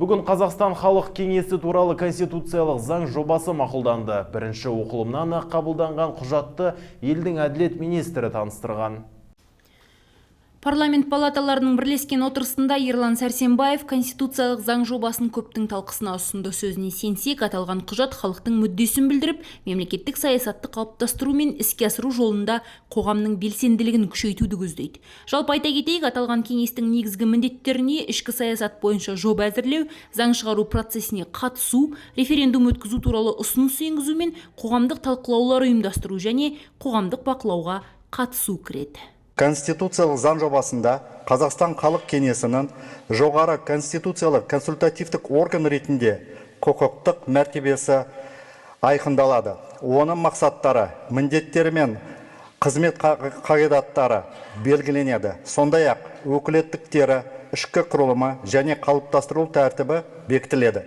Бүгін Қазақстан Халық Кеңесі туралы конституциялық заң жобасы мақұлданды. Бірінші оқылымнан қабылданған құжатты елдің әділет министрі таныстырған. Парламент палаталарының бірлескен отырысында Ерлан Сәрсенбаев конституциялық заң жобасын көптің талқысына ұсынды. Сөзіне сенсек, аталған құжат халықтың мүддесін білдіріп, мемлекеттік саясатты қалыптастыру мен іске асыру жолында қоғамның белсенділігін күшейтуді көздейді. Жалпы айта кетейік, аталған кеңестің негізгі міндеттеріне ішкі саясат бойынша жоба әзірлеу, заң шығару процесіне қатысу, референдум өткізу туралы ұсыныс енгізу мен қоғамдық талқылаулар ұйымдастыру және қоғамдық бақылауға қатысу кіреді. Конституциялық заң жобасында Қазақстан Халық Кеңесінің жоғары конституциялық консультативтік орган ретінде құқықтық мәртебесі айқындалады. Оның мақсаттары, міндеттері мен қызмет қағидаттары белгіленеді. Сондай-ақ өкілеттіктері, ішкі құрылымы және қалыптастыру тәртібі бекітіледі.